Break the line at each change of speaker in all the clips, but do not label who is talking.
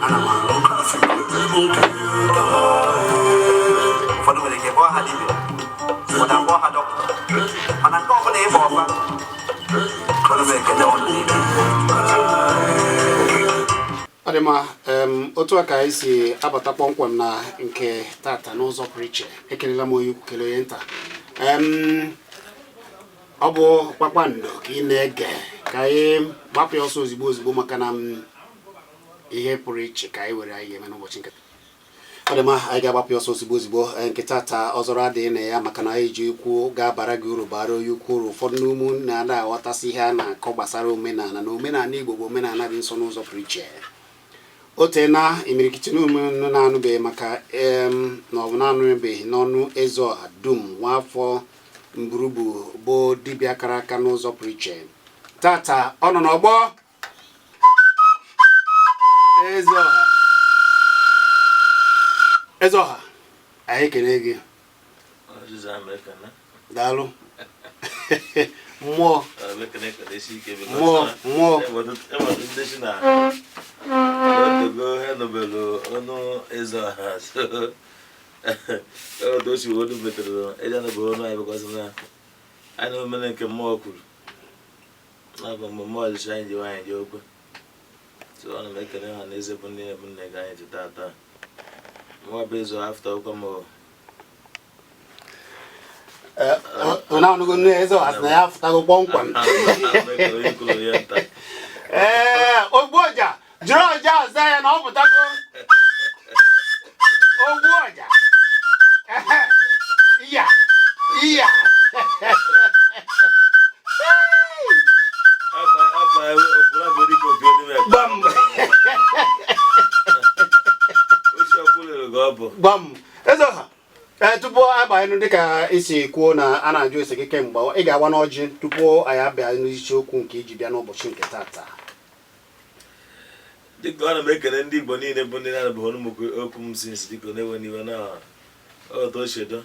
Ana m alụ. Ụfọdụ nwere ike kpọọ ha dibịa, ụfọdụ akpọọ ha dọkịta, mana nke ọbụla ị kpọọ fa, ụfọdụ m ekele ụnụ niile.
Ọ dị mma. Otu a ka anyị si abata kpọmkwem na nke tata n'ụzọ pụrụ iche. Ekelela m onye ukwu, kelee onye nta. Ọ bụ Kpakpando ka ị na-ege. Ka anyị gbapụ ya ọsọ ozigbo ozigbo, maka na ihe pụrụ iche ka anyị were anyị ga-eme n'ụbọchị nke ọ dị mma. Anyị ga-agbapụ ya ọsọ ozigbo ozigbo. Nke tata ọzọrọ adịghị na ya, maka na anyị ji ikwu ga-abara gị uru, bara onye ukwu uru. Ụfọdụ n'ụmụ na-ada aghọtasị ihe a na-akọ gbasara omenala, na omenala Igbo bụ omenala dị nsọ n'ụzọ pụrụ iche. O teena imirikiti n'ume na-anụbeghị maka na ọ bụ na-anụbeghị n'ọnụ eze ọha dum, nwaafọ mgburugbu bụ dibịa kara aka n'ụzọ pụrụ iche. Tata ọ nọ n'ọgbọ. Eze ọha, eze ọha, anyị ekele gị. Daalụ, mmụọ mmụọ mmụọ.
Ndị si na otego ha nụbelu ọnụ eze ọha, so otu o si wee metere eji anụbeghị ọnụ anyị, because na anyị na omere nke mmụọ kwuru n'abụ mgbe mmụọ jisi anyị ji nwaanyị ji okwe. So ana m ekele ha na eze bụ ndị bụ nne gị anyị ji tata. Mụọ bụ eze after ụkwa m.
Unu anụgo nne eze ọha sị na ya afụtago kpọmkwem.
Ana m ekele onye kwuru, onye nta.
Ee, ogbu ọja jiri ọja aza ya na ọ pụtago. Ogbu ọja. Ehe. Iya iya.
Akwa akwa okpuru abụ dịka opi onime.
Gbam.
Ochi ọkwụlụ ka ọ bụ.
Gbam. Eze ọha, ee, tupu abanye, dịka isi kwuo na a na-ajụ ese gị kemgbe, ị ga-agba n'ọjị tupu anyị abịa n'isiokwu nke iji bịa n'ụbọchị nke tata.
Dịka ọ na m ekele ndị Igbo niile bụ ndị na-anụbeghị ọnụ m okwu m since, dịka na-ewe n'iwe na otu o si do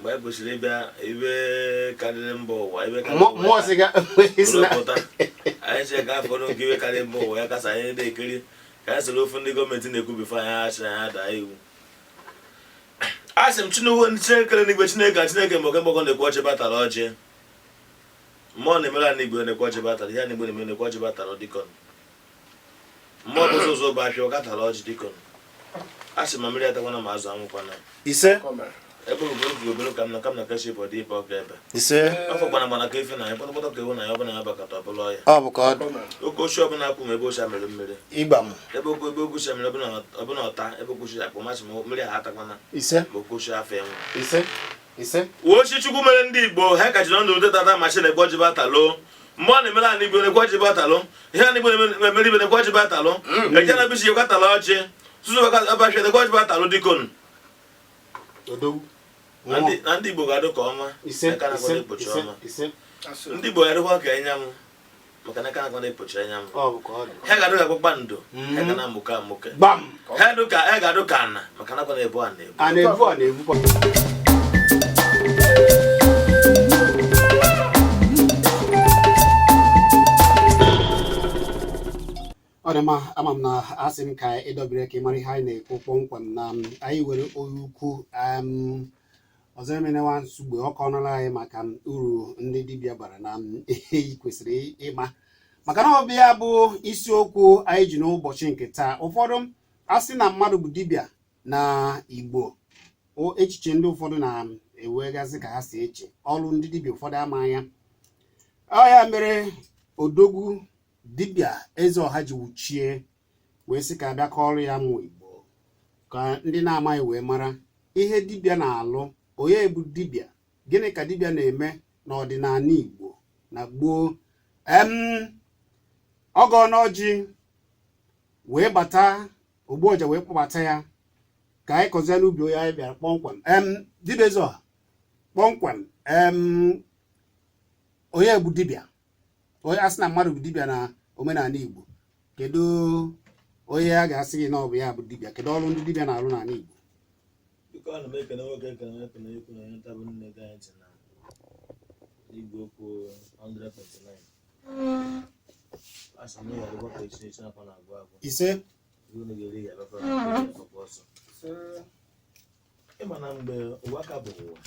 mgbe anyị kwesịrị ịbịa ibe karịrị mba ụwa, ibe karịrị
mmụọ mmụọ sị ga isi na
pụta anyị si ka afọ nke ibe karịrị mba ụwa ya kasa anyị na-ekiri ka anyị soro ofu ndị gọọmenti na-ekwu before anyị achị anyị ada iwu. A sị m Chineke, Chineke n'igwe, Chineke, Chineke mgbe mgbakọ na-ekwu ọchị batara ọjị. Mmụọ na-emere anyị igwe na-ekwu ọchị batara ihe anyị igbo na-eme na-ekwu ọchị batara dịkọn. Mmụọ bụ ụzọ ụzọ bụ afịa ụka tara ọjị dịkọn. A sị ma mmiri atakwana, ma azụ anwụkwana.
Ise.
Ebe obere ka obere ka m na ka m na keship ọ dị ibe ọka ebe
Ise.
afọ gbana gbana ka efe na ya kpọtọkpọtọ ka ewu na ya ọbụla ya bakata ọbụla ọya.
Ọ bụ ka ọ dị.
Oke oshi ọbụla akwụ ma ebe oshi amịrị mmiri.
Ịgba m.
Ebe okwu ebe okwu amịrị ọbụla ọbụla ọta ebe okwu oshi akpụ masị ma mmiri ha atakwana.
Ise.
Ma okwu oshi afọ enwe.
Ise, ise.
Uwe ochi Chukwu mere ndị Igbo ha ka ji nọ ndụ tata ma chi na-ekwe ọjị batalụ. Mgbe ọ na-emere ala Igbo na-ekwe ọjị batalụ ihe ala Igbo na-emere ibe na-ekwe ọjị batalụ eje na bisi ekwe atala ọjị susu abafia na-ekwe ọjị batalụ dikon.
Odogwu.
Na ndị Igbo ga-adụ ka ọnwa.
Ise.
Aka na-akọ
Ise.
na-ekpuchi
Ise.
ọnwa.
Ise.
Ndị Igbo ga-adịkwa ka anyanwụ, maka na aka na-akọ na-ekpuchi anyanwụ.
Ọ bụ ka ọ dị.
Ha ga-adụ ka kpakpando, ha ga na-amụke amụke.
Gbam.
Ha ga-adụ ka ana, maka na akọ na-ebu ana ebu.
A na-ebu, a na-ebukwa. Ọ dị mma. Ama m na asị m ka ịdọbere ka ị mara ihe anyị na-ekwu kpọmkwem na anyị were onye ukwu ọzọ emenewa nsogbu. Ọ kọnara anyị maka uru ndị dibịa bara na ihe ị kwesịrị ịma, maka na ọbịa bụ isiokwu anyị ji n'ụbọchị nke taa. Ụfọdụ asị na mmadụ bụ dibịa na Igbo, echiche ndị ụfọdụ na-ewegasị ka ha si eche ọrụ ndị dibịa, ụfọdụ ama anya. Ọ ya mere odogwu dibịa eze ọha ji wuchie wee sị ka abịa kọọrọ ya mụ Igbo, ka ndị na-amaghị wee mara ihe dibịa na-alụ, onye bụ dibịa, gịnị ka dibịa na-eme n'ọdịnala Igbo na gboo. Ọgọ n'ọjị wee bata ogbuọja wee kpọbata ya ka anyị kọzie n'ubi onye anyị bịara kpọmkwem. Dibịa eze ọha, kpọmkwem, onye bụ dibịa? Onye asị na mmadụ bụ dibịa na omenala Igbo, kedu onye a ga-asị gị na ọ bụ ya bụ dibịa? Kedu ọrụ ndị dibịa na-arụ n'ala Igbo?
Biko, ana m ekene nwoke, ekene ekene ikwu na onye nta bụ nne gị anyị ntị na igwe okwu 100.9. Asị m na ya adịkwa ka echi echi nakwa na-agwụ agwụ.
Ise.
Unu ga-eri ya abịakwa na ọkwa ọsọ. Ịma na mgbe ụwa ka bụ ụwa,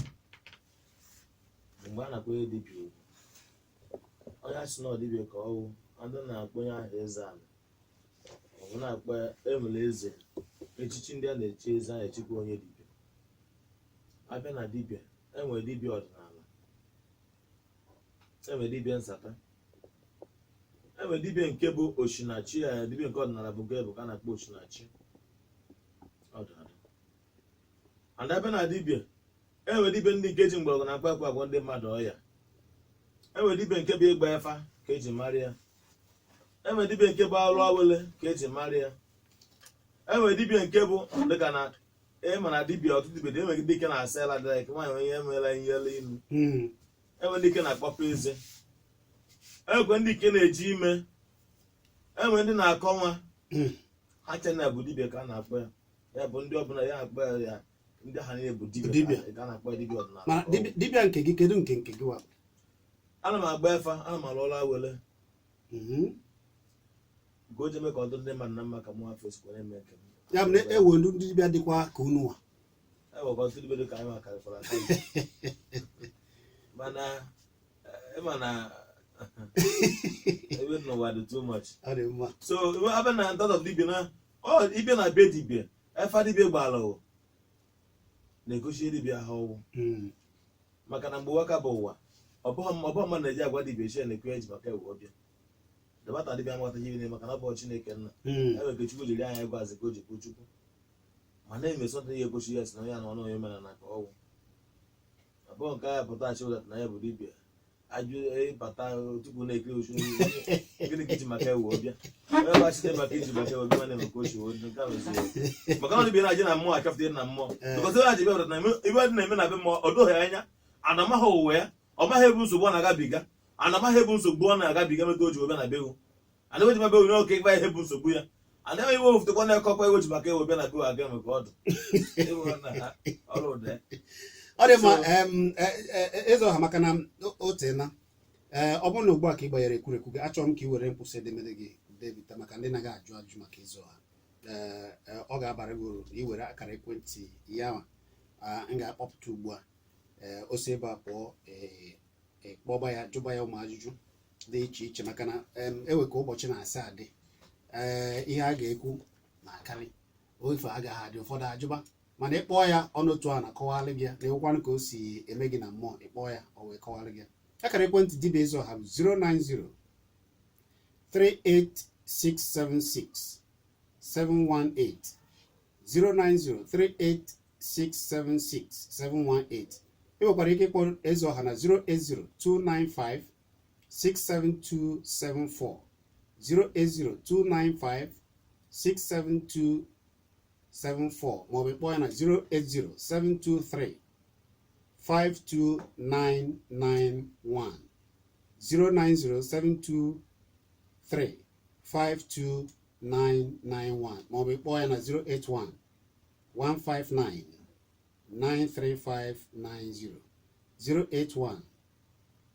mgbe a na-akpọ onye dibịa ugwu, onye asị na ọ dibịa ka ọ wụ, ndị na-akpọ onye ahụ eze ala, ọ bụ na-akpọ emere eze echichi ndị a na-echi eze ahụ echikwa onye dibịa. Abịa na dibịa, enwere dibịa ọdịnala, enwere dibịa nsata, enwere dibịa nke bụ osinachi. Ya dibịa nke ọdịnala bụ nke bụ ka a na-akpọ osinachi ọdịnala. And abịa na dibịa, enwere dibịa ndị nke ji mgbọrọgwụ na mkpa akwụkwọ agwọ ndị mmadụ ọya. Enwere dibịa nke bụ ịgba efa ka eji mara ya. Enwere dibịa nke bụ alụ awele ka eji mara ya. Enwere dibịa nke bụ dịka na ịma na dibịa ọtụtụ dibịa dị. Enwere dike na-asa ela dị like nwaanyị onye emela ihe elu. Enwere ndị ike na-akpọpụ eze, enwekwe ndị ike na-eji ime, enwere ndị na-akọ nwa. Ha chena bụ dibịa ka a na-akpọ ya. Ya bụ ndị ọbụla ya akpọ ya, ya ndị ha niile bụ dibịa.
Dibịa.
Ka a na-akpọ ya dibịa ọdịnala.
Mana dibịa nke gị, kedu nke gị wa?
Ana m agba efa, ana m alụ ọrụ awele nke o ji eme ka ọ dịrị ndị mmadụ na mma ka mụ afọ esikwa na-eme nke m.
Ya bụ na ewe ndị dibịa dịkwa ka unu nwa?
Enwekwa ọtụtụ dibịa dị ka anyị ma karịkwara akarị. Mana ịma na ebe n'ụwa dị too much.
Ọ dị mma.
So abịa na ntọtọ dibịa na ọ ịbịa na be dibịa, efa dibịa gbara o na-egosi dibịa ha ọwụ. Maka na mgbe ụwa ka bụ ụwa, ọ bụghị mmadụ na-eji agwa dibịa echi ya na-ekwe eji maka ewe ọbịa debata dibịa amata ihe niile, maka na ọ bụ Chineke nna. Ebe ka Chukwu jiri anya gwa azị ka o ji kwuo Chukwu ma na-eme sọtụ ihe egosi ya si na onye na ọnụ onye omenala ka ọwụ abụọ nke agha pụta achị ụdat na ya bụ dibịa ajụ ịbata tupu na-ekiri ochu gịnị ka iji maka ewe ọbịa onye gbachite maka iji maka ewe ọbịa nwanne maka ochi nke a mezie maka na dibịa na-aje na mmụọ achọpụta ihe na mmụọ. Because ebe aji bịa na ebe dị na-eme na be mmụọ, ọ doghị anya ana amaghị ụwa ya, ọ maghị ebe nsogbu ọ na-agabiga, ana amaghị ebe nsogbu ọ na-agabiga meta o ji wee bịa na be gị. Ana eji mebe onye oke ịgba ihe bụ nsogbu ya, ana enwe iwe ofutekwa na-ekọkwa iwe ji maka ewe bịa na be aga maka ọdụ ịhụ na ọrụ ụda ya.
Ọ dị mma. Eze ọha, maka na o teena, ee, ọ bụrụ na ugbu a ka ị gbanyere ekwurekwu gị, achọrọ m ka ị were mkpụsị edemede gị debita maka ndị na-aga ajụ ajụjụ maka eze ọha. Ee, ọ ga-abara gị uru na ị were akara ekwentị ya ma m ga-akpọpụta ugbu a. Ee, o si ebe a pụọ, ee, kpọba ya, jụba ya ụmụ ajụjụ dị iche iche, maka na ewe ka ụbọchị na-asa adị, ee, ihe a ga-ekwu na-akarị ofe agaghị adị. Ụfọdụ ajụba, mana ịkpọọ ya ọnụ otu a na-akọwalị gị ya na ewekwanụ ka o si eme gị na mmụọ. Ịkpọọ ya, o wee kọwalị gị ya. Akara ekwentị dibịa eze ọha bụ 090 38676 718, 090 38676 718. Ị nwekwara ike ịkpọ eze ọha na 080 295 67274, 080 295 67274, maọbụ ịkpọ ya na 080 723 52991, 090 723 52991, maọbụ ịkpọ ya na 081 159 93590, 081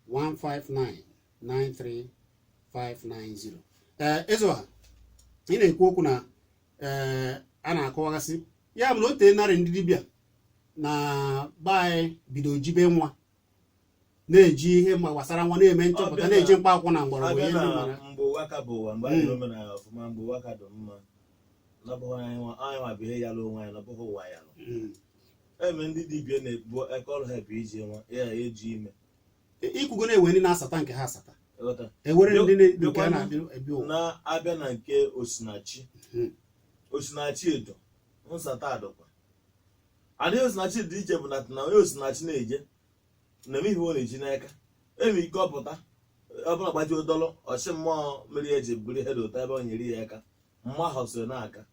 159 93590. Ee, Ezeọha, ị na-ekwu okwu na ee, a na-akọwagasị ya bụ na o tee narị ndị dibịa na be anyị bido jibe nwa, na-eji ihe ma gbasara nwa na-eme nchọpụta, na-eji mkpa akwụkwọ na mgbọrọgwụ
abịa
ihe ndị
na
mara.
Mgbe ụwa ka bụ ụwa, mgbe anyị omenala ọfụma, mgbe ụwa ka dị mma, n'ọbụghị anyị nwa, anyị nwa bụ ihe yalụ onwe anyị, n'ọbụghị ụwa yalụ. Eme ndị dibịa na-ebu eke ọrụ ha bụ iji nwa ya eji ime.
Ikwugo na-ewe ndị na-asata nke ha asata.
Ịghọta?
Ewere ndị nke a
Bịakwanụ
na-abịa ebi ụwa.
Na-abịa na nke osinachi, osinachi edo nsata adọkwa adịghị. Osinachi dị iche bụ na onye osinachi na-eje na-eme ihe ọ na-eji n'aka eme ike ọpụta ọbụla gbajuo dọlụ ọchị mmụọ mmiri eji buru ihe dị ụtọ ebe ọ nyere ya aka, mmụọ ahụ so na-aka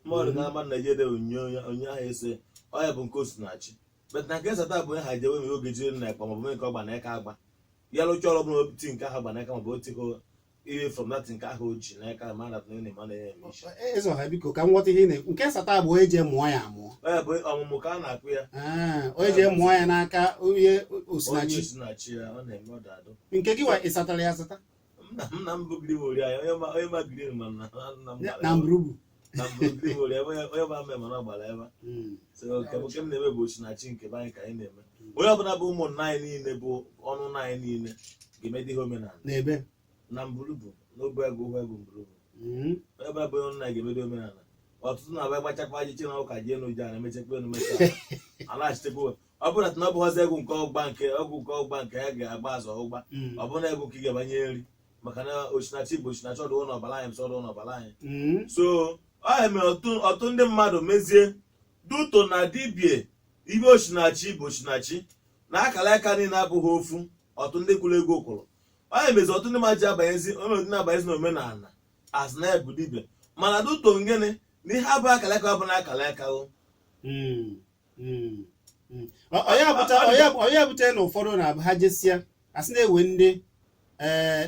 mmụọ dị na mmadụ na-eje ede onyinye onye ahụ ese ọ ya bụ nke osinachi. But na nke nsata bụ onye ha jewe ma oge jiri na ekpa maọbụ mee nke ọ gba n'aka agba ya lụcha ọrụ ọbụla oti nke ahụ gba n'aka maọbụ otikọ ihe from that nke ahụ o ji n'aka ma na na eme na ya eme isi.
Ezeọha, biko, ka m ghọta ihe ị na-ekwu. Nke nsata bụ onye je mụọ ya amụọ?
Ọ ya bụ ọmụmụ ka a na-akpụ ya.
Ee, onye je mụọ ya n'aka onye
onye
osinachi.
Osinachi ya ọ na-eme ọdụ adụ.
Nke gị wa, ị satara ya asata?
Nna m bụ giri ori anyị, onye ma giri ma na nna m gbara
Na
ebe.
mburubu.
Na mbụ giri ori ebe, onye ma mme mana ọ gbara ebe. So nke m na-eme bụ osinachi nke be anyị ka anyị na-eme. Onye ọbụla bụ ụmụnna anyị niile bụ ọnụ nna anyị niile ga-emede ihe omenala.
N'ebe?
Na mburubu, n'obu ego ohu ego mburubu. Onye ọbụla bụ onye nna anyị ga-emedo omenala. Ọtụtụ na-abịa gbachakwa ajichi na ụka ji enu ji ana emechakwa enu mecha alachitekwa. Ọ bụrụ na ọ bụghọzi egwu nke ọgba nke ọgwụ nke ọgba nke ya ga-agba azụ ọgba. Ọ bụrụ na egwu nke ị ga-abanye nri, maka na osinachi bụ osinachi, ọdụwụ n'ọbara anyị, ọdụwụ n'ọbara anyị. So ọ ya mere ọtụtụ ndị mmadụ mezie duto na dibie ibe osinachi bụ osinachi na akara aka niile abụghị ofu. Ọtụtụ ndị kwuru ego kwụrụ, ọ ya mezi ọtụtụ ndị mmadụ ji abanyezi omenala, na-abanyezi n'omenala as na ebu dibia, mana duto ngịnị na ihe abụghị akara aka, ọ bụ na akara aka o.
Ọ ya bute na ụfọdụ na ha jesịa asị na-ewe ndị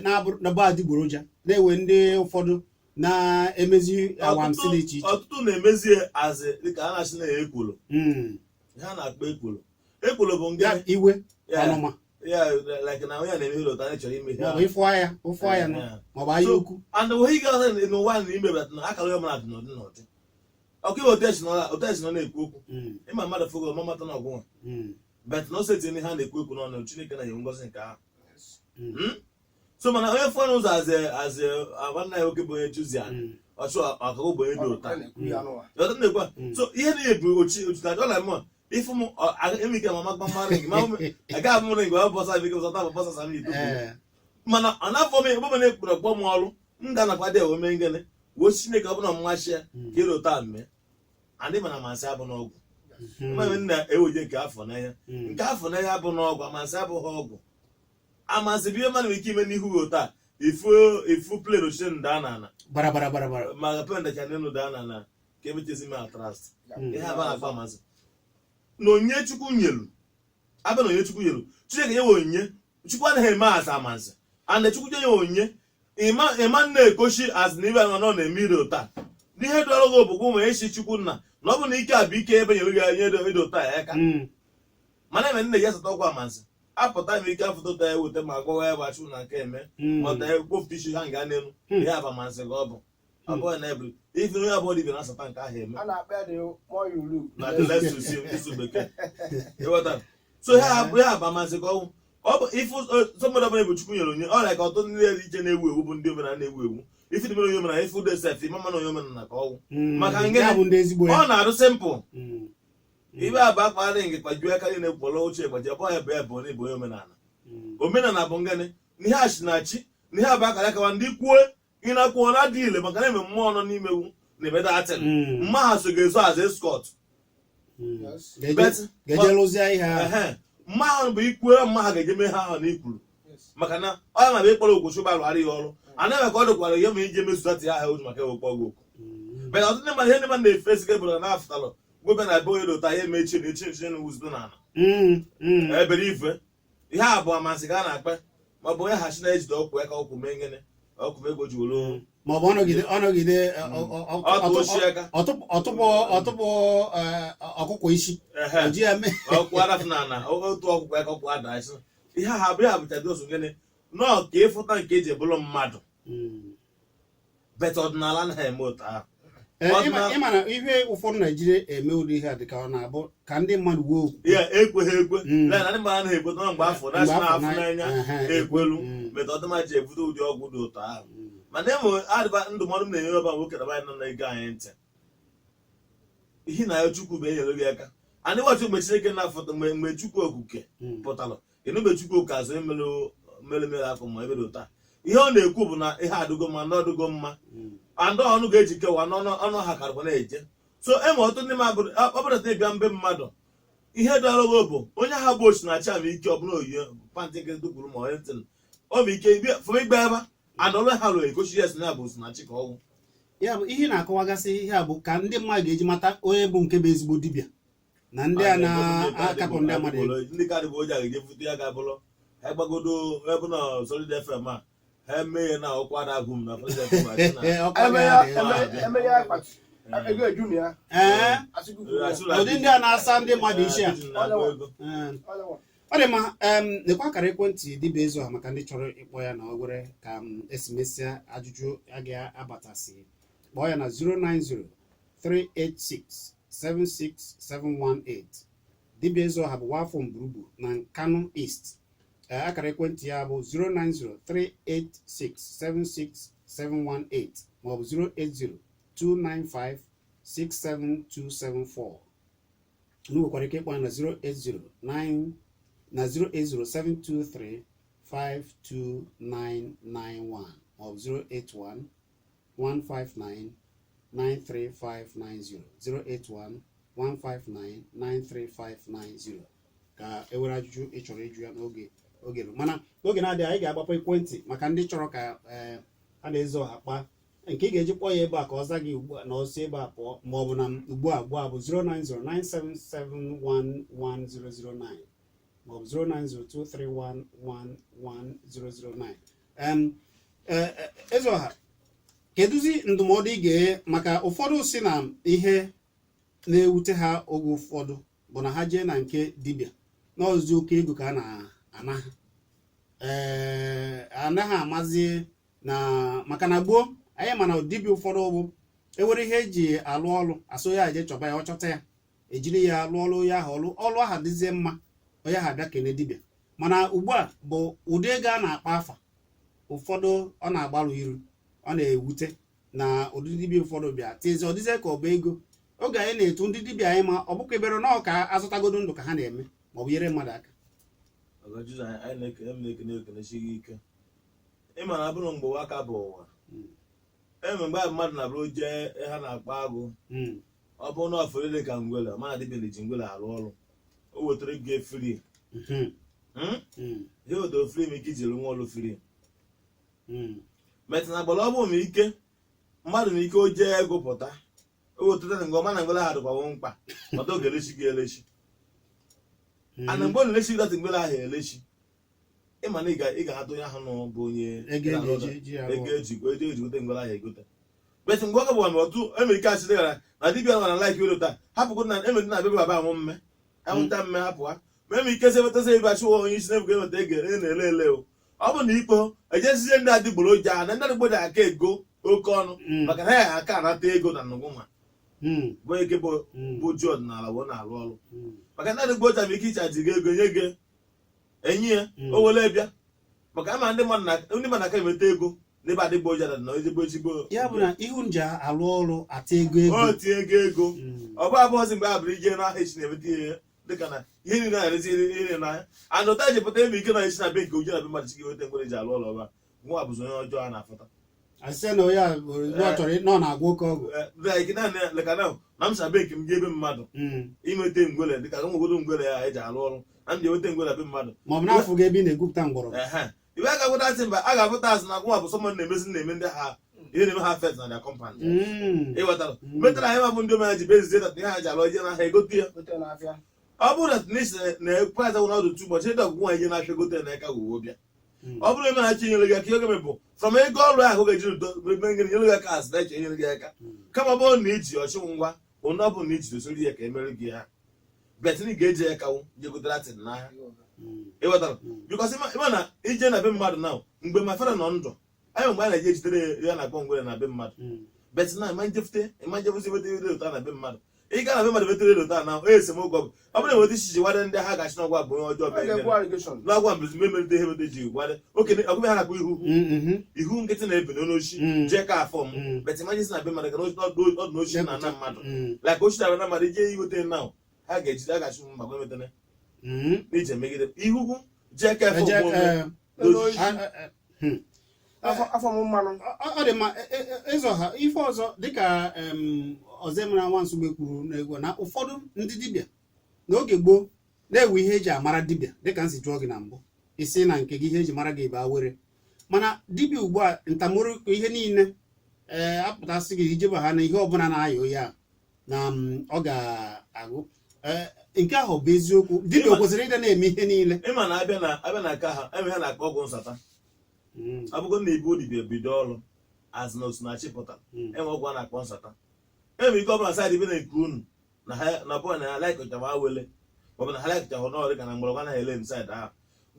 na-abụ adịgboroja, na-ewe ndị ụfọdụ na-emezi awamsị dị iche iche.
Ọtụtụ na-emezi azị dịka a na-asị na ekwolo. Ihe a na-akpọ ekwolo, ekwolo bụ
Ya
ngịnị?
Iwe,
Ya,
ọnụma.
Ya like na onye a na-eme ihe ụtọ anyị chọrọ ime ihe
Maọbụ
ahụ.
ịfụ anya, ụfụ anya nọ, maọbụ anya ukwu.
And onwe ike ọzọ n'ụwa na ime bụ na akara onye ọbụla dị n'ụdị n'ụdị. Ọkụ iwe otu esi nọ na-ekwu okwu, ịma mmadụ fụgo ọma mata na ọgwụnwa, but na ose tinye ha na-ekwu okwu n'ọnụ, Chineke na-enye ngozi nke ahụ. So mana onye fụọ n'ụzọ azị azị, nwanne ya nwoke bụ onye chuzia ọchụ ọkụkụ bụ onye dị ụta. Ọtụ na-ekwu a. So ihe niile bụ ochi ochi na ọ na-eme ifu m eme ike ma magba mma ring ma aga abụ ring ma bọsa ike bọsa taa bọsa sa n'ito. Mana ọ na-afọ m ebe na ekpere kpọ m ọrụ m ga-anakwa dị ewe mee ngene wee Chineke ọ bụla mmasị ya ka ịrụ taa mee andị, mana amasị abụ n'ọgwụ. Mmadụ na-eweje nke afọ n'anya, nke afọ n'anya abụ n'ọgwụ. Amasị abụghị ọgwụ. Amasị bụ ihe mmadụ nwere ike ime n'ihu gị taa, ifu ifu plen ochie nda na ana
Bara bara bara bara.
Ma plen dacha n'elu daa na ana ka emechezi m atrast. Ihe aba na-akpọ amasị na onyinye Chukwu nyelu abịa na onyinye Chukwu nyelu, Chineke nyewe onyinye. Chukwu anaghị eme asa amasị and Chukwu nye onyinye ịma ịma na-ekochi azụ na ibe anọ nọ na-eme ire ụta n'ihe dọrọ gị ogbugbu ma esi Chukwu nna na ọ bụ na ike a bụ ike ebe nyere gị nye ịdị ụta ya aka. Mana eme nne ya asata ọgwụ amasị apụta m ike afụta ụta ya weta ma gwawa ya gbachụ na nke eme ma ọta ya kpofụta isi ha nga n'elu. Ihe abamasị ka ọ bụ, ọ bụghị na ebiri ife onye abụọ dibịa na-asata nke ahụ eme.
A na-akpọ ya the more you look.
Na the less you see, ịsụ bekee ịghọta. So ihe bụ ihe abamasị ka ọ bụ, ọ bụ ife somebody ọbụla bụ Chukwu nyere onye ọ na ka ọtụtụ ndị dị iche na-ewu ewu bụ ndị omenala na-ewu ewu. Ife dị mere onye omenala, ife ude sef ịma mana onye omenala ka ọwụ. Maka ngịnị?
Ya bụ ndị ezigbo ya.
Ọ na-arụ simple. Ibe abụ akpa dị nke kwajuo aka niile kpọrọ ochie gbaji ọ bụghị ebe bụ na ịbụ onye omenala. Omenala bụ ngịnị? Na ihe achị na chi na ihe abụ akara akawa ndị kwuo ị na-akwuo na adị ile, maka na eme mmụọ nọ n'imewu na-emeda atịn. Mma ha so ga-ezo azụ escort.
Yes.
Ga-eje lụzie ihe ahụ.
Ehe, mma ahụ bụ ikwuo mma ha ga-eje mee ha ahụ na ikwuru. Maka na ọ ya ma bụ ịkpọrọ okwu chụba alụgharị ya ọrụ anaghị ka ọ dịkwara ihe ma ije mezutata ya ahụ maka ewekpọ gị okwu. But ọtụtụ ndị mmadụ, ihe ndị mmadụ na-efe esiga bụ na afụtalụ gobe na be onye dị ụta ya eme echi na echi echi na wuzdo n'ala. Ebere ife ihe a bụ amasị ka a na-akpa, ma ọ bụ onye hachi na-ejide ọkwụ ya ka ọkwụ mee ngịnị, ọkwụ ego ji were
Maọbụ ọ nọgide
ọtụ oshi aka.
Ọtụpụ ọkụkọ isi.
Ehe.
O ji ya mee.
Ọkwụ adafụ na ana otu ọkwụkwọ ya ka ọkwụ ada isi. Ihe ha bụ ya bụcha dosu gịnị nọọ ka ịfụta nke eji ebụrụ mmadụ. Bet ọdịnala anaghị eme otu ahụ.
Ịma na ihe ụfọdụ Naijiria eme ụdị ihe a dị ka ọ na-abụ ka ndị mmadụ wuo okwukwe.
Ya ekweghị ekwe. Na ndị mmadụ anaghị ekwe nọ mgbe afọ
Mgbe
na-asị na
afọ
afụ n'anya ekwelu. Bet ọdịma ji ebute ụdị ọgwụ dị otu ahụ. Mana enwe adịba ndụmọdụ m na-enye ọba nwoke na nwaanyị nọ na-ege anyị ntị. Ihe na ya Chukwu bụ enyere gị aka anyị wachi mgbe Chineke na-afọta mgbe Chukwu okuke pụtara kedu mgbe Chukwu oke azụ mere mere mere afọ ma ebe dị ụta. Ihe ọ na-ekwu bụ na ihe adịgo mma na ọdịgo mma. And ọnụ ga-eji kewa n'ọnụ ọnụ ha karịkwa na-eje. So enwe ọtụtụ ndị mmadụ ọ bụrụ na ịbịa mbe mmadụ ihe dọrọ gị bụ onye ha bụ osinachi ama ike ọbụla oyiye pantị nke dukwuru ma onye ntị ọ bụ ike fụrụ ịgba ebe and ọrụ ha rụrụ egosi ya si na ya bụ osinachi ka ọgwụ.
Ya bụ ihe ị na-akọwagasị ihe a bụ ka ndị mmadụ ga-eji mata onye bụ nke bụ ezigbo dibịa na ndị a na-akapụ ndị mmadụ ego.
Ndị ka dịbụ oji a ga-eje fute ya ga-abụrụ ha gbagodo ebe na Solid FM a ha eme ya na ọkwa na-agụ m na Solid FM a sị na-
Ee, ọkụ
Eme ya
agaghị adị.
eme ya akpati ego eju na ya.
Ee,
Asịgụ kwuru ya.
ụdị ndị a na-asa ndị mmadụ isi a.
Ee, na-agụ ego.
Ee.
Ọlọwa.
Ọ dị mma. Nekwa akara ekwentị dibịa Ezeọha maka ndị chọrọ ịkpọ ya na ọ were ka m esimesịa ajụjụ a ga-abatasị. Kpọọ ya na 090 386 76718. Dibịa Ezeọha bụ nwafọ Mgburugbu na Nkanu East. Akara ekwentị ya bụ 090 386 76718 maọbụ 080 295 67274. Unu nwekwara ike ịkpọ ya na 080 na 080 723 52991 maọbụ 081 159 93590, 081 159 93590, ka e were ajụjụ ị chọrọ ịjụ ya n'oge oge ru. Mana n'oge na-adịghị, anyị ga-agbapụ ekwentị maka ndị chọrọ ka a na-eze ọha kpaa nke ị ga-eji kpọọ ya ebe a ka ọ za gị ugbu a na ọsọ ebe a pụọ, ma ọ bụ na ugbu a ugbu a bụ 09097711009 maọbụ 09023111009. Ezeọha, kedụzi ndụmọdụ ị ga-enye maka ụfọdụ si na ihe na-ewute ha oge ụfọdụ bụ na ha jee na nke dibịa n'ọzụzụ oke ego ka a na-ana ha, ee, anaghị amazi na maka na gboo anyị ma na dibịa ụfọdụ bụ ewere ihe eji alụ ọrụ asụ ya eje chọba ya, ọ chọta ya, ejiri ya lụọ ọrụ ya ahụ, ọrụ ọrụ ahụ dịzie mma, onye ahụ abịa kene dibịa. Mana ugbu a bụ ụdị ego a na-akpa afa ụfọdụ, ọ na-agbarụ iru, ọ na-ewute na ụdị dibịa ụfọdụ bịa tizie, ọ dịzie ka ọ bụ ego. Oge anyị na-etu ndị dibịa anyị ma ọ bụkwa ebere na ọ ka azụtagodo ndụ ka ha na-eme maọbụ nyere mmadụ aka.
Ọga Jizọs, anyị na-ekene m na-ekene ekenesi gị ike. Ịma na abụrụ mgbe ụwa ka bụ ụwa, enwe mgbe mmadụ na-abụrụ jee ha na-akpọ agụ, ọ bụrụ na ọfere dị ka ngwele, mana dibịa ji ngwele arụ ọrụ, o wetara gị free. Ihe wetara free m ike iji rụọ ọrụ free. Metụ na agbara ọ bụ m ike mmadụ na ike o jee ego pụta, o wetara ngwa mana ngwele ha dịkwawo mkpa mata oge elechi gị elechi. Ana mgbe ọ na-elechi gị datị ngwele ahụ elechi, ịma na ị ga-ahata onye ahụ nọ bụ onye
ego eji ji arụ.
Ego eji ego eji gote ngwele ahụ egote. Bet mgbe ọ ga-bụ ọtụ emere ike asị dịgara na dibịa nọ na like were taa hapụgo na emere na abịa baba anwụ mme anwụnta mme hapụ ha ma eme ike sị ewetazi ebe achụwa onye isi na-ebuga eweta ego e na-ele ele o. Ọ bụ na ikpe ejezizie ndị adịgboroja ha na ndị adịgboroja aka ego oke ọnụ, maka na ya aka anata ego na nnukwu nwa bụ eke bụ bụ ji ọdịnala wee na-arụ ọrụ, maka ndị adịgboroja nwere ike ịchaji gị ego nye gị enyi ya, o were bịa maka ama ndị mmadụ aka enweta ego n'ebe adịgboroja dị na ezigbo ezigbo.
Ya bụ na ihu nji alụ ọrụ ata ego ego.
O tinye ego ego. Ọ bụ abụọzi mgbe a bụrụ ije n'ahịa echi na-enweta ihe dịka na ihe niile na-erezi ihe niile n'ahịa and ụta ji pụta ebe ike na esi na be nke oje na be mmadụ chi gị nweta ngwere ji alụ ọrụ ọba nwa bụzi onye ọjọọ a na-afụta.
Asị na onye a ọ chọrọ na ọ na-agwa oke ọgwụ.
Like na leka na na m sa be nke m jee ebe mmadụ inweta ngwere dịka nwegodo ngwere ya eji alụ ọrụ na m ji enweta ngwere be mmadụ.
Ma ọ bụ n'afọ gị ebe ị na-egwupụta mgbọrọgwụ.
Ehe, iwe a ga-agwụta asị mba a ga-abụta asị na agwụnwa bụ sọmọ na-emezi na-eme ndị ha ihe na-eme ha affect na their compound. Ịghọtara? Metara anyị ma bụ ndị omenala ji bezizie that ihe ha ji alụ ije n'ahịa egote ya.
Gote n'afịa.
Ọ bụrụ na tunisi na price ahụ na ọdụ too much, ịdị ọgwụgwụ nwa ije n'afịa gote ya n'aka wuo bịa. Ọ bụrụ eme na chi nyere gị aka, ihe ga-eme bụ from ego ọrụ ahụ ga-eji nyere gị aka asị na eche nyere gị aka, kama ọ bụrụ na iji ọchụ ngwa onye ọ bụrụ na iji dosori ya ka emere gị ha bet na ị ga-eji ya kawo je gotere atị n'ahịa. Ịghọtara? Because ịma na ije na be mmadụ na mgbe ma fere nọ ndụ anyị, mgbe a na-eji ejitere ya na-akpọ ngwere na be mmadụ, bet na ịma njefute ịma njefuzi wetere ere ụta na be mmadụ. Ị gaa na be mmadụ wetere ere ụta na onye esemokwu ọ bụrụ na enweta isi ji wade ndị ha ga-achị n'ọgwa bụ onye ọjọọ
Ọ
mere
ga-ekwu
gịnị?
allegation.
N'ọgwa mbezi mgbe emerite ihe mete ji gwade okenye ọgụbe ha na-akpọ ihu ihu nkịtị na-ebe n'oshi jee ka afọ m bet imagine si na be mmadụ ka ọdụ n'oshi na ana mmadụ like oshi na ana mmadụ ije iweta na ha ga-ejide a ga-achụ mba gwa emetene n'ije megide ihuhu jee ka afọ
Eje,
mgbe
N'oshi.
A
Afọ m mmanụ.
Ọ dị mma. Ezeọha, ife ọzọ dịka Ọzọemena Nwansugbe kwuru n'egwu na ụfọdụ ndị dibịa n'oge gboo na-ewe ihe eji amara dibịa, dịka m si jụọ gị na mbụ, isi na nke gị ihe eji mara gị bụ awere, mana dibịa ugbu a ntamụrụ ihe niile ee apụtasị gị ijeba ha na ihe ọbụla na-ayọ ya na ọ ga-agụ. Ee, nke ahụ bụ eziokwu, dibịa kwesịrị ịdị na-eme ihe niile.
Ịma na abịa na aka ha eme ha na-akpọ ọgwụ nsata. Ọ bụgo na ibu dibịa bido ọrụ azụ na osinachi pụtara, enwe ọgwụ a na-akpọ nsata. Enwere ike ọ bụla side ebe na nke unu na ha na bọọ na ha like ọchama awele ma Maọbụ na ha like ahụ n'ọrụ ka na mgbọrọgwụ anaghị ele inside ahụ.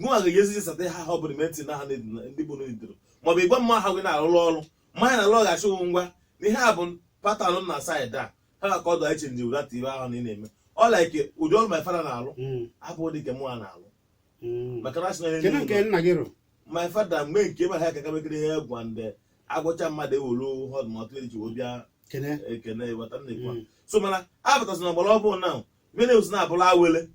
Gụnwa ga-ejezi sata ha ọ bụrụ meti na ha ndị bụ n'idoro maọbụ ịgwa mma ha gị na-arụrụ ọrụ mmanya na lọghachi ngwa na ihe a bụ pattern na side a ha ga ka ọdụ anyị change without ibe ahụ na ị na-eme ọ like ụdị ọrụ my father na-alụ abụghị dị nke mụ a na-alụ maka na asị na
Kedu nke nna gị rụrụ?
My father, mgbe nke ebe ha ka mekere ihe egwu and agwọcha mmadụ ewelu họd ma ọtụ eji wee bịa
Kene.
Ekene ịghọta m na-ekwu a. So mana apụtasị na ọgbara ọbụ na ihe na-ewuzi na-abụrụ awele.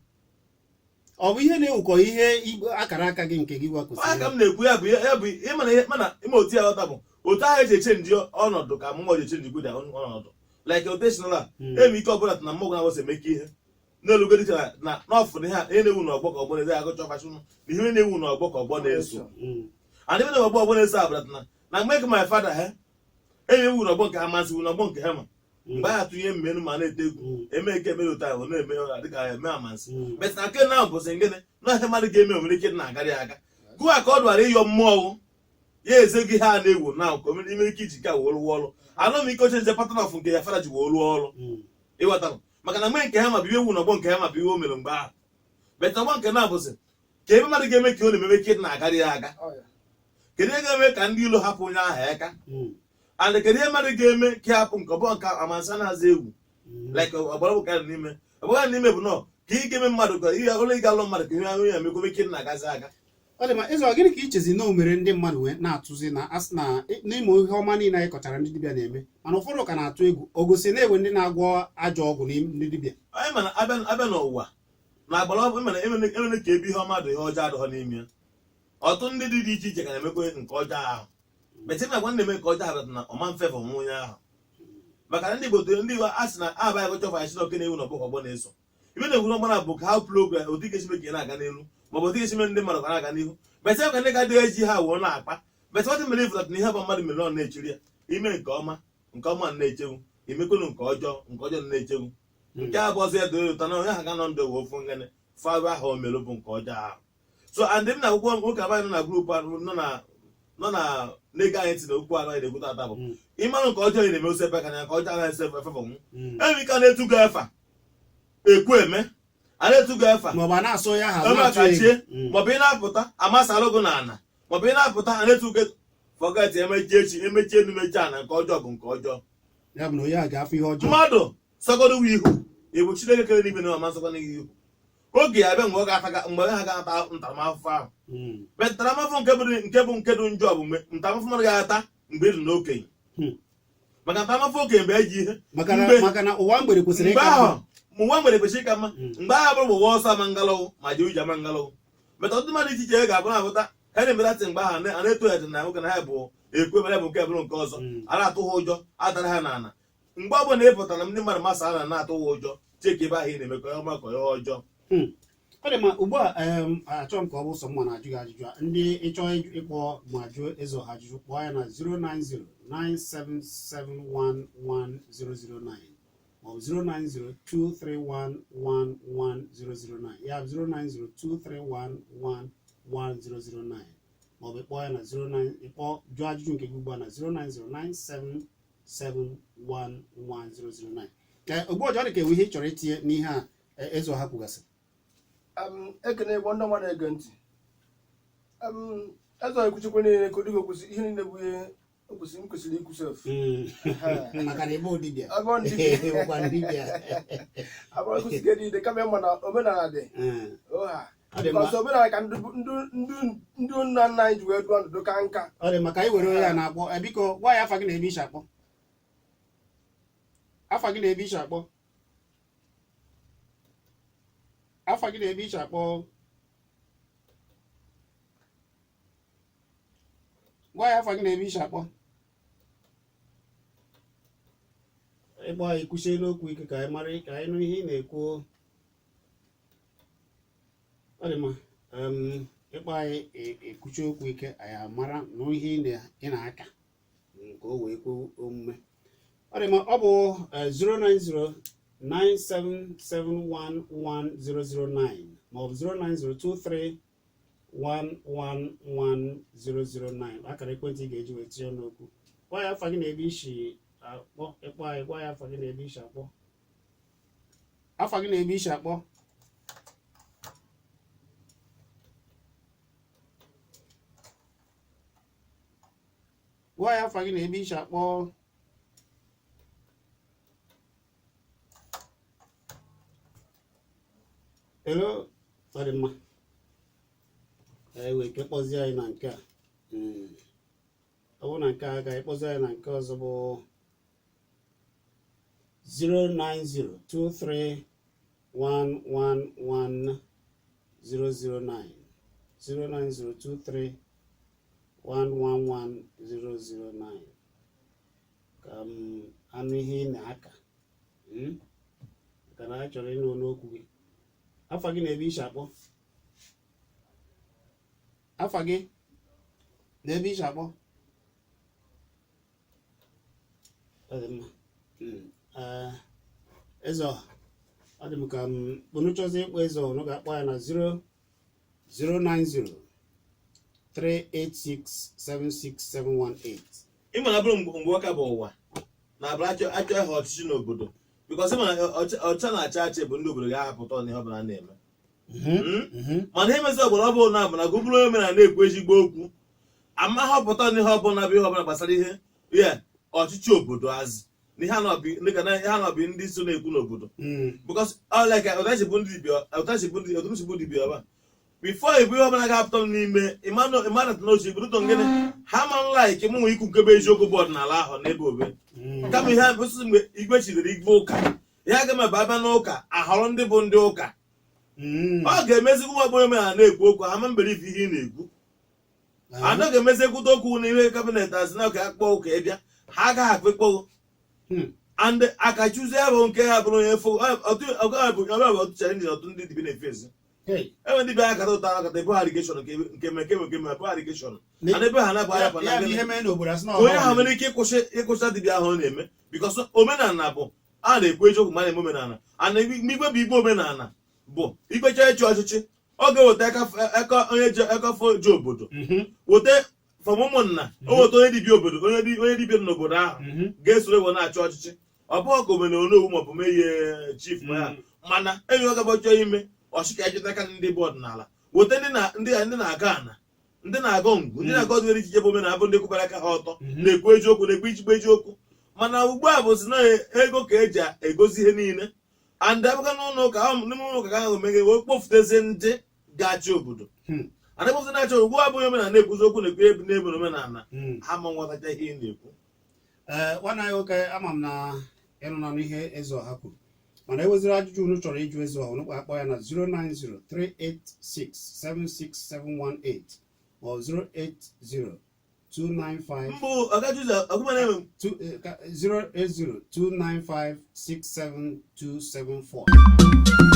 Ọ bụ ihe na-ewukọ ihe akara aka gị nke gị
aka
gwakwụsịrị.
M na-ekwu ya bụ ya bụ ịmana ihe mana ịma otu ya ghọta bụ otu ahụ eji echange ọnọdụ ka mmụọ ji echange gwuda ọnọdụ like otu esi nọla emi ike ọbụla na mmụọ na-awụsa emeke ihe n'elu dịka na n'ọfụ na ihe a ihe na-ewu n'ọgbọ ka ọgbọ na-ezo agụcha ọfachụ na ihe na-ewu n'ọgbọ ka ọgbọ na-eso and ebe na ọgbọ ọgbọ na-eso abụla na na mgbe my father ha enyi ewu n'ọgbọ nke amasị wu n'ọgbọ nke ha ma mgbe a atụnye mmenu ma na-ete egwu eme nke mere otu ahụ na-eme ya dịka eme amasị but na nke na bụzi gịnị na ihe mmadụ ga-eme nwere ike na-agarị aga gụwa ka ọ dụwara ịyọ mmụọ ya eze gị ha na-ewu na ka o ime ike iji ka wee rụọ ọrụ anụ m ike oche nje pattern of nke ya father ji wee rụọ ọrụ ịghọtara maka na mgbe nke ha ma bụ ihe ewu n'ọgbọ nke ha ma bụ ihe o mere mgbe ahụ but ọgbọ nke na-abụzi ka ebe mmadụ ga-eme ka ọ na-ememe ike na-agarị ya aga. Kedu ihe ga-eme ka ndị ilo hapụ onye ahụ aka and kedu ihe mmadụ ga-eme ka hapụ nke ọbọ nke amansa na-aza egwu like ọgbara bụ ka dị n'ime ọgbara dị n'ime bụ nọ ka ị ga-eme mmadụ ka ihe ụlọ ịga alụ mmadụ ka ihe ahụ ya emekwa ike na-agazi aga.
Ọ dị ma eze, ọ gịnị ka ichezi na o mere ndị mmadụ wee na-atụzi na asị na n'ịmụ ihe ọma niile anyị kọchara ndị dibịa na-eme, mana ụfọdụ ka na-atụ egwu o gosi na-enwe ndị na-agwọ ajọ ọgwụ n'ime ndị dibịa?
Anyị mana abịa n'ụwa na agbara ọ mana emene ka ebe ihe ọma dị, ihe ọjọọ adịghọ n'ime ya. Ọtụtụ ndị dị iche iche ka na-emekwa nke ọjọọ ahụ mete na agwa na-eme nke ọjọọ ahụ na ọma mfefọ nwa onye ahụ maka na ndị Igbo ndị Igbo a sị na aba agụcha ọfa si na oke na-ewu na ọgbọ ọgbọ na-eso ibe na-ewu ọgbọ na bụ ka ha program otu ike esi ka ị na-aga n'elu maọbụ otu ike esi ndị mmadụ ka na-aga n'ihu bete ka ndị ga-adịghị eji ha wụọ na-akpa bete ọdị mere ifụtat na ihe bụ mmadụ mere ọ na-echiri ya ime nke ọma nke ọma na-echewu imekwenu nke ọjọọ nke ọjọọ na-echewu nke a bụ ọzọ ya doro ụtọ na onye ahụ ga-anọ ndụ wee ofu ngene farụ ahụ o mere bụ nke ọjọọ ahụ. So and m na akwụkwọ nwoke abanyị nọ na group ahụ nọ na na-ege anyị ntị na okwu ahụ anyị na-ekwu tata bụ ịmarụ nke ọjọọ ị na-eme osepe ka na nke ọjọọ anaghị esefe efefọnwụ enwe ike a na-etu gị efa ekwu eme a na-etu gị efa
maọbụ a na-asụ ya ha
eme
na-atụ
akachie
egwu.
Maọbụ ị na-apụta amasalụ gị n'ala maọbụ ị na-apụta a na-etu gị forget emechi echi emechi elu mechi ana nke ọjọọ bụ nke ọjọọ.
Ya bụ na onye a ga-afụ ihe ọjọọ.
Mmadụ sọgodo ihu ịbụ Chineke kere n'igwe na ọma nsọkọ n'ihu ihu oge ya abịa mgbe ọ ga-ata mgbe ha ga-ata ntaramahụhụ ahụ. Mgbe ntaramahụhụ nke bụ nke dị njọ bụ mgbe ntaramahụhụ mmadụ ga-ata mgbe ị dị n'okenye maka ntaramahụhụ okenye mgbe eji ihe
maka na maka na ụwa mgbede kwesịrị
mgbe
ịka
ahụ
mma.
ụwa mgbede kwesịrị ịka mma. Mgbe ahụ bụrụ ụwa ọsọ ama ngalọwụ ma jee ije ama ngalọwụ meta ọtụtụ mmadụ iche iche ga-abụ na-abụta ha na-emedatị mgbe ahụ a na-eto ya na nwoke na ha bụ ekwe mere bụ nke bụrụ nke ọzọ a na-atụ ha ụjọ adara ha n'ala mgbe ọ bụla ị pụtara ndị mmadụ masa na na-atụ ha ụjọ cheki ebe ahụ ị na-emekọ ihe ọma ka ihe ọjọọ.
Ọ dị mma. Ugbu a achọghị m ka ọ bụ sọ mma na-ajụ gị ajụjụ a. Ndị ịchọ ịkpọ ma jụọ eze ọha ajụjụ, kpọọ ya na 09097711009 maọbụ 09023111009, ya bụ 09023111009, maọbụ ịkpọ ya na 09 ịkpọ jụọ ajụjụ nke gị ugbu a na 09097711009. Ee, ugbu a ọ dị ka ewu ihe ị chọrọ itinye n'ihe a eze ọha kwugasị.
Ekene igbo ndị ọma na-ege ntị. Eze ekwuchikwa niile ka odigo kwụsị ihe niile bụ ihe o kwesịrị m kwesịrị ikwu sef.
Maka na ebe dibịa
Ebe ọ dibịa.
bụkwa dibịa.
Abụrụ kwụsịgo niile kama ịma na omenala dị oha
Ọ dị mma.
ọsọ omenala ka ndị ndị ndị nna nna anyị ji wee dụọ ndụ ka nka.
Ọ dị maka anyị were onye a na-akpọ. Biko gwa ya afa gị na ebe ishi akpọ, afa gị na ebe ishi akpọ, afa gị na ebe ishi akpọ. Gwa ya afa gị na ebe ishi akpọ. Ịkpọ anyị kwuchie n'okwu ike ka anyị mara ka anyị nụ ihe ị na-ekwu. Ọ dị mma. Ịkpọ anyị ekwuchi okwu ike anyị amara nụ ihe ị na-aka ka o wee kwe omume. Ọ dị mma. Ọ bụ 09097711009 maọbụ 09023111009 akara ekwentị ị ga-eji wee tinye n'okwu. Gwa ya afa gị na ebe isi akpọ. Ịkpọ anyị gwa ya afa gị na ebe isi akpọ, afa gị na ebe isi akpọ. Gwa ya afa gị na ebe i si akpọ. Hello, ọ dị mma. Ewe ike kpọzie anyị na nke a. Ọ bụrụ na nke a agaghị, kpọzie anyị na nke ọzọ bụ 09023111009, 09023111009, ka m anụ ihe ị na-aka, Maka na a chọrọ ịnụ n'okwu gị. Afa gị na ebe i si akpọ. Afa gị na ebe i si akpọ. Ọ dị mma. Eze ọha, ọ dị m ka m unu chọzi ịkpọ eze ọha, unu ga-akpọ ya na 0 090 386 76718.
Ịma na bụrụ mgbe ọka bụ ụwa na abụrụ achọ achọ ha ọchịchị n'obodo, because ịma na ọcha na-achị achị bụ ndị obodo ga-ahapụta n'ihe ọbụla a na-eme. Mana ihe mezi ọgbara ọ bụrụ na bụ na gụbụrụ onye omenala na-ekwu ezigbo okwu ama họpụta n'ihe ọbụla bụ ihe ọbụla gbasara ihe ya ọchịchị obodo azị na ihe anọbi dịka na ihe anọbi ndị so na-ekwu n'obodo, because ọ like ụtachi bụ ndị dibịa, ụtachi bụ ndị otu bụ dibịa ọba before ịbụ ihe ọbụla ga-apụta n'ime ịmanụ n'ochi iburuto ngịnị ha ma nlaiki mụ nwe ikwu nke bụ eziokwu bụ ọdịnala ahụ n'ebe obe. Kama ihe a bụ mgbe igwe chidere igwe ụka, ihe aga m ebe abịa n'ụka ahọrọ ndị bụ ndị ụka. Ọ ga-emezikwa nwa bụ omenala na-ekwu okwu ama mberife ihe ị na-ekwu. Anaghị emezi ekwute okwu n'ihe cabinet azị na ka akpọ ụka ịbịa, ha agaghị akpọ ikpọ. And akachuzie bụ nke ha bụrụ onye fo ọtụ challenge ọtụ ndị dibịa na-efesi. Enwe ndị bịa akata ụta akata ebe ha allegation nke me nke me nke me ebe allegation and ebe ha na-abụ anya
ya bụ ihe mere n'obodo asị na
onye ahụ nwere ike ịkwụsị dibịa ahụ ọ na-eme, because omenala bụ a na-ekwu eziokwu ma a na-eme omenala and igwe bụ igwe. Omenala bụ ikpecha ịchị ọchịchị, ọ ga-eweta aka onye ji aka fọ ji obodo, weta from ụmụnna, o weta onye dibịa obodo, onye dibịa nọ n'obodo ahụ ga-esoro ewe na-achị ọchịchị. Ọ bụghị ka omenala onowu maọbụ mee ihe chief ma ya, mana enyi ọ gaba chọọ ime ọchị ka ejeta aka ndị bụ ọdịnala, weta ndị na ndị ndị na-aga ana, ndị na-agọ ngwu, ndị na-agọ nwere ikike bụ omenala bụ ndị kwụbara aka ha ọtọ, na-ekwu eziokwu, na-ekwu ichigbo eziokwu. Mana ugbu a bụzi na ego ka eji egozi ihe niile and abụga n'ụlọ ụka ahụ, n'ime ụlọ ụka ka ahụ meghe wee kpọfutezi ndị ga-achị obodo. And ekpofute na-achị ugbu a abụghị omenala na-ekwuzi okwu, na-ekwu ebe n'ebe omenala ha ma nghọtacha ihe ị na-ekwu.
Ee, nwanne anyị nwoke, ama m na ịnụ na n'ihe eze ọha kwuru, mana eweziri ajụjụ unu chọrọ ịjụ eze ọha, unu akpọ ya na 09038676718 ma ọ 080 295
Mbụ ọgajuzi ọgụmana enwe
08029567274.